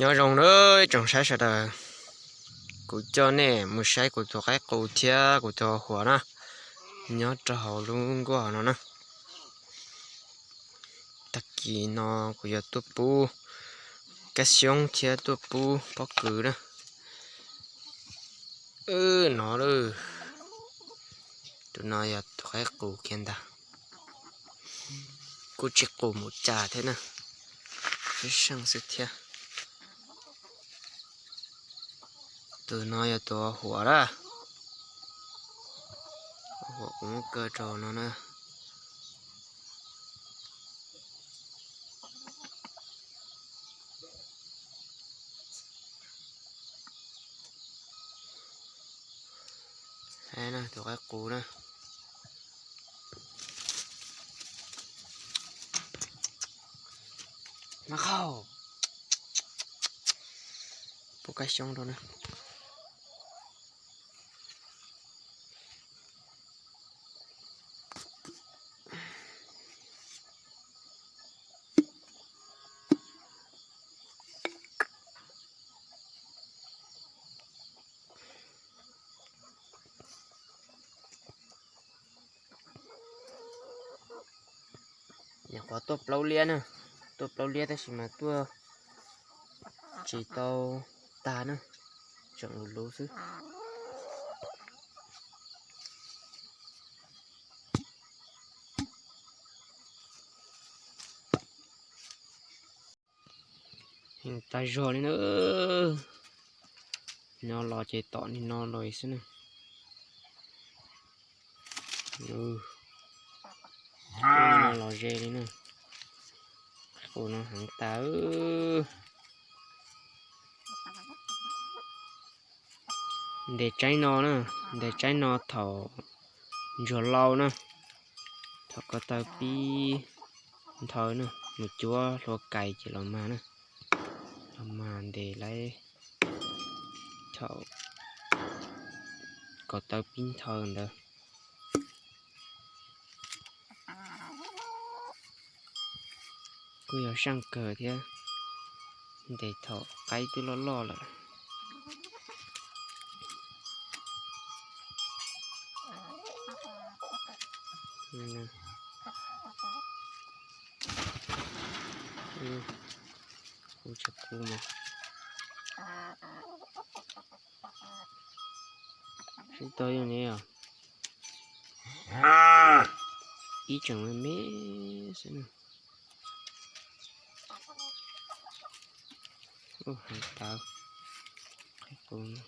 Nyob zoo nawb tsoom saib sawv daws, kuv coj nej mus saib kuv tus qaib qus thiab kuv tus huam na, nyob rau hauv lub nkuaj hauv no na. Tag kis no kuv yuav tuaj pub kab xyoob thiab tuaj pub pob kws na. Wb no lawm, tus no yog tus qaib qus kiag ntag, kuj tsis qus mus cas thiab na, sib seej xwb thiab. Tus no yog tus huam na, huam kuv muab kaw rau no na. Tus qaib qus na, ma qhau, pub kab xyoob rau na. Nyuam qhuav tuaj plaub liab na, tuaj plaub liab tab sis mas tuaj tsis tau tag na, tseem luv luv xwb. Heev tas zog li na. No los ces tom li no los xwb na. Los ze li na. Qus no heev tas. Ntes tsaib no na, ntes tsaib no thaum ntsuag lau na, thaum ko taw pib nthaw na, mus cuab hlua kais ces los mag na, los mag ntes lawm thaum ko taw pib nthaw ntawd. Kuj yog seej kawg thiab, ntes thaum qaib twb loj loj lawm. Kuv tsis qus mas sib tau yog ne, ib tseem me me xwb na. Heev tas, qhia qus,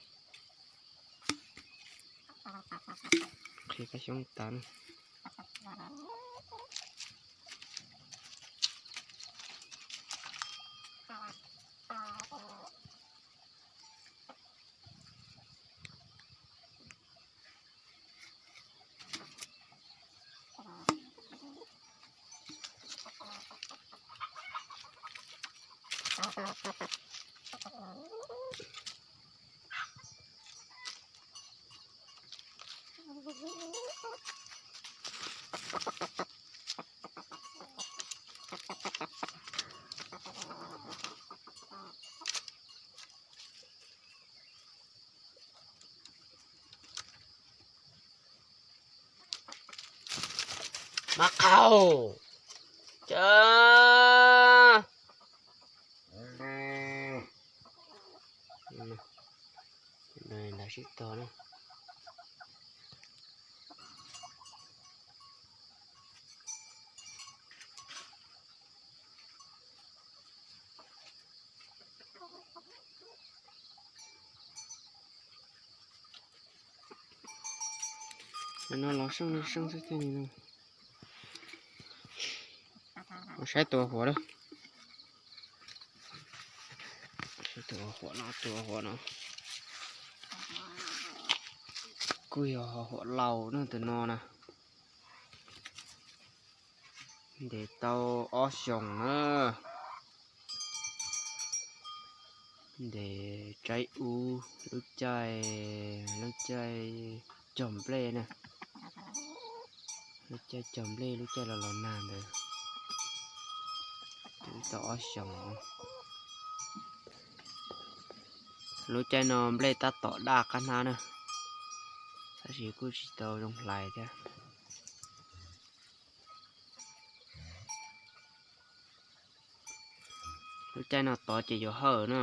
qhia kab xyoob tas na. Mas qhaus, cas nrad sib tog na. No los seej li seej xwb thiab no. Mus saib tus huam lawm. Tus huam no, tus huam no kuj yog huam laus na tus no na. Ntes tau ob xyoos na. Ntes tsaib ub lub caij, lub caij cog nplej na. Lub caij cog nplej, lub caij los los nag ntawd. Twb tau ob xyoos. Lub caij no nplej tab tom daj qab hnab na, tab sis kuj tsis tau zoo hlais thiab. Lub caij no tod ces yuav hawj na,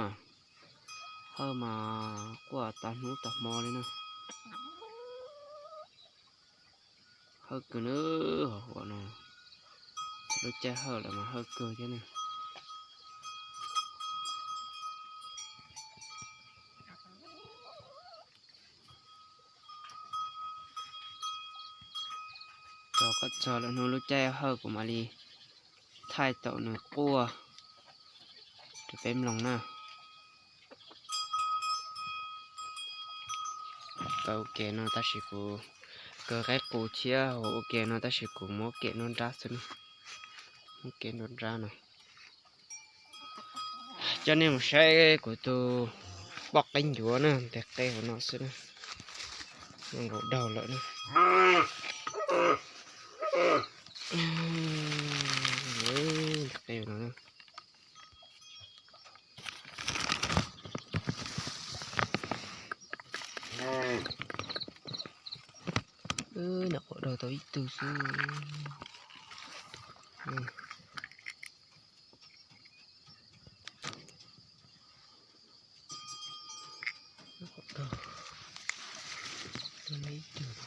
hawj mas quaj tag hnub tag hmo li na. Hawj kawg na, hov huam no, lub caij hawj lawm mas hawj kawg thiab na. Tos koj txog lawm hnub lub caij hawj kuv mam li thaij tau nws quaj rau peb mloog na. Kaw ua ke no tab sis kuv, kaw qaib qus thiab ua ke no tab sis kuv muab kem nruab nrab xwb na. Muab kem nruab nrab no. Coj nej mus saib kuv tus poj qaib ncuav na, ntes qe hauv no xwb na. Nkaus daug lawm na. Ntes qe hauv no na. Nyuam qhuav daug tau ib tug xwb. Nyuam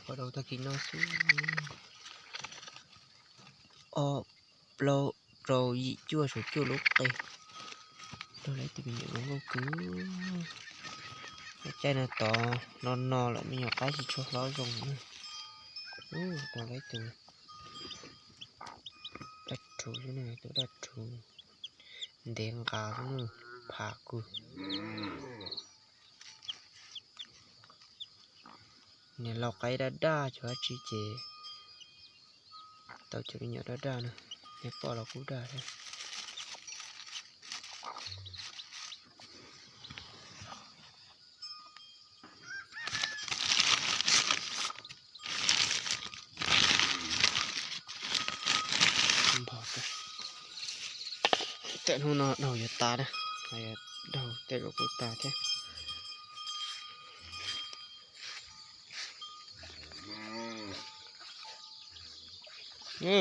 qhuav daug tag kis no xwb. Ob, plaub, rau, yim, cuaj, saum cuaj lub qe. Daug lawm ib tug me nyuam zoo nkauj kawg. Lub caij no tod no no lawm me nyuam qaib tsis tshua hlob zoo na. Daug lawm ib tug daj rhuv xwb na, tus daj rhuv ntev nqa xwb na, phav kawg. Niag lau qaib daj daj cov dab tsi ces tau cov me nyuam daj daj na, niag poj los kuj daj thiab. Tawm hnub no daug yuav tas na, daug tej zaum kuj tas thiab.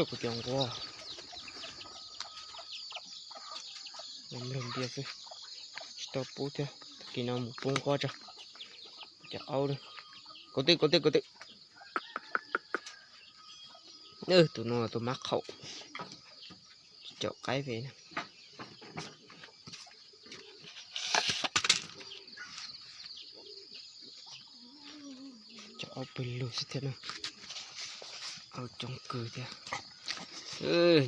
Kuv cov nquab, mloog ntiag xwb, tsis tau pub thiab, tag kis no mus pub nquab tso. Cov aub, kaum twm kaum twm kaum twm. Tus no tus mab qhaum, caum qaib ve na. Cov aub pw lug xwb thiab na. Aub coob kawg thiab.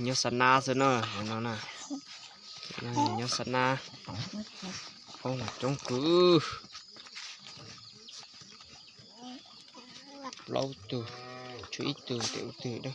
Nyob xa nab xwb na, no na. Nyob xa nab, aub mas coob kawg. Plaub tug, tshuav ib tug tes ub twg na.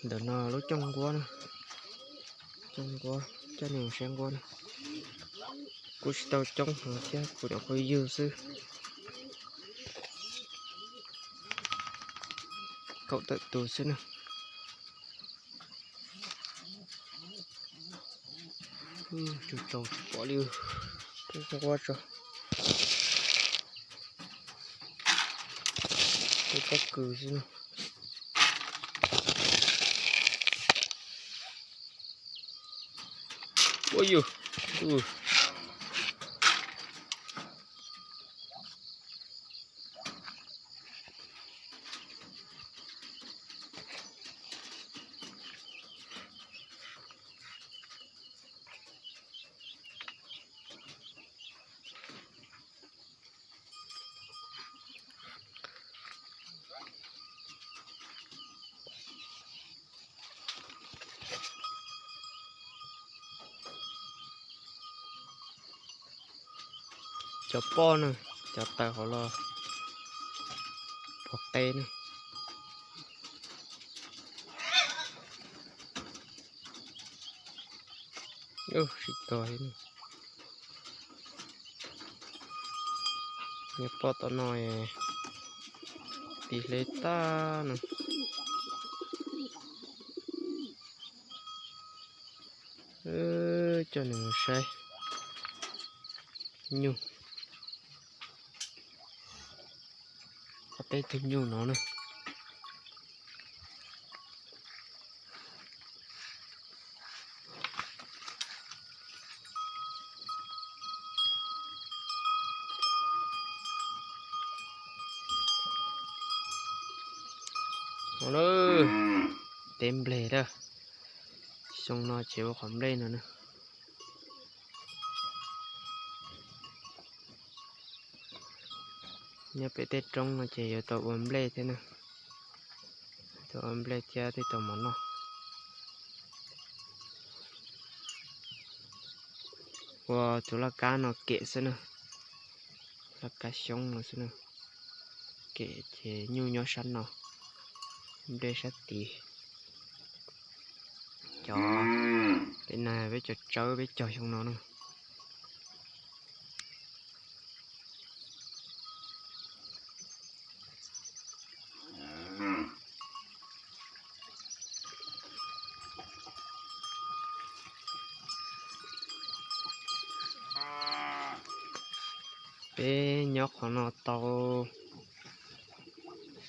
Ntawm no lub cooj nquab na, cooj nquab, coj nej mus saib nquab na. Kuj tsis tau coob heev thiab, kuv nyuam qhuav yug xwb. Kaum tawm tus xwb na. Tsaus tsaus tsis pom li, nquab tso. Kuj pob kws xwb na. Ua yus. Cov poj na, cov taws hauv los pov qe na. Sib tog li. Nyob pom tom no, tis hle tag no. Coj nws mus saib nyuj. Ob peb tug nyuj no na. Ua, teb nplej lawm. Xyoo no ces ua qhov nplej no na. Nyob pem tej roob no ces yuav tau ua nplej thiab na. Tau ua nplej thiab thiaj tau mov noj. Ua tus laj kab no kem xwb na. Laj kab xyoob no xwb na. Kem ces nyuj nyob sab no, nplej sab tid. Cov peb na, peb cov tsawb peb cog xyoo no na. Peb nyob qhov no tau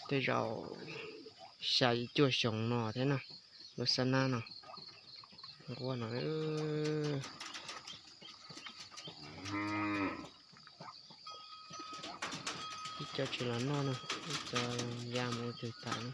tej zaum xya cuaj xyoo no thiab na. Lub xab nab no nquab no. Ib co tsis los noj na, ib co ya mus ua twg tas na.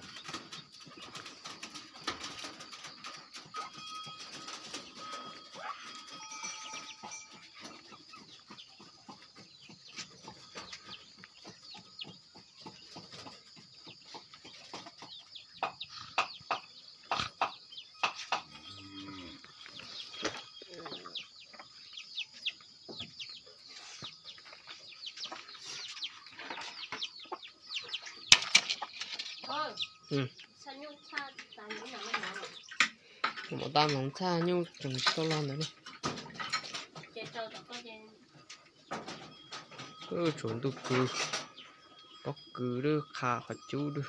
Mov tab mov txhaj nyuj tseem tsis tau loj ntawd li. Tsuav ntuj kws, pob kws lub qha qhov cub lub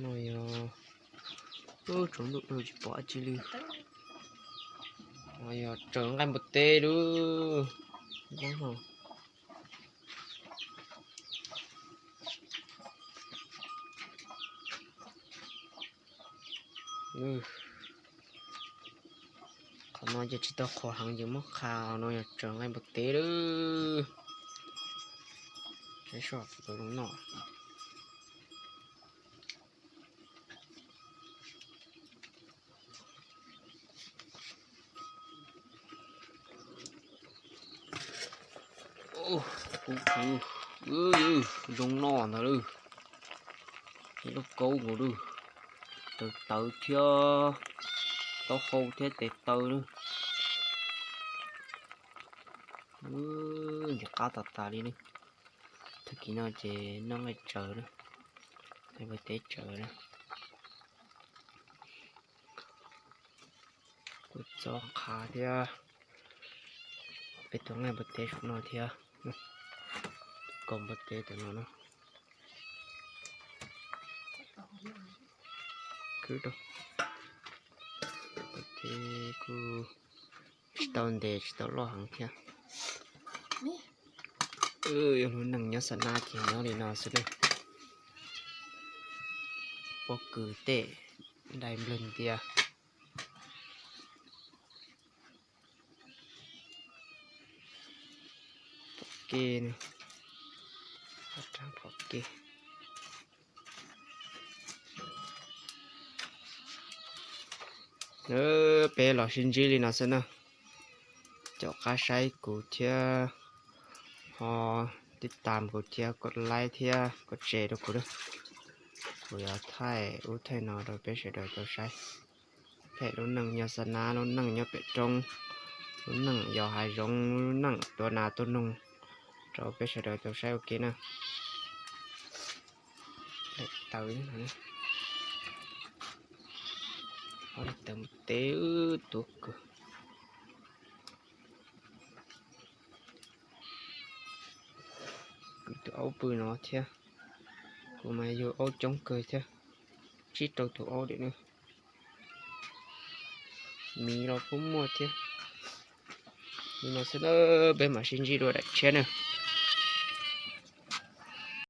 no yog, tsuav ntuj tsis pom dab tsi li. Yog tsaws nqaij npua teb lub. Qhov no ces tsis tau qhuav heev ces muab qha no yog tsaws nqaij npua teb lawm. Saib soj tus zoo noj. Zoo noj ntag lawm. Ib lub kaub nkaus lawm. Tawv tawv thiab, taub hau thiab tes taw lawm. Ntxim qab tas tas li na. Tag kis no ces noj nqaij tsaws na, nqaij npua teb tsaws na. Kuj txob qhav thiab, peb tua nqaij npua teb saum no thiab. Kaus npua teb tam no na. Kwv rau, npua teb kuj tsis tau ntev tsis tau loj heev thiab. Yog lub neej nyob xa nab ces nyob li no xwb na. Pob kws tej, dai nplawg ntias. Pom kev, pom kev. Peb los sib ntsib li no xwb na. Caum qab saib kuv thiab, ho tib tas kuv thiab, kom like thiab kom share rau kuv na. Kuv yuav thaij ub thaij no rau peb sawv daws tau saib. Thaij lub neej nyob xa nab, lub neej nyob pem roob, lub neej yos hav zoov, lub neej tua nas tua noog rau peb sawv daws tau saib ua ke na. Daim tawv, ob daim tawv npua teb tuav kawg. Aub pw no thiab. Kuv mas yug aub coob kawg thiab, tsib rau tus aub diam na. Miv los kuj muaj thiab. Li no xwb na, peb mam sib ntsib dua daim tshiab na.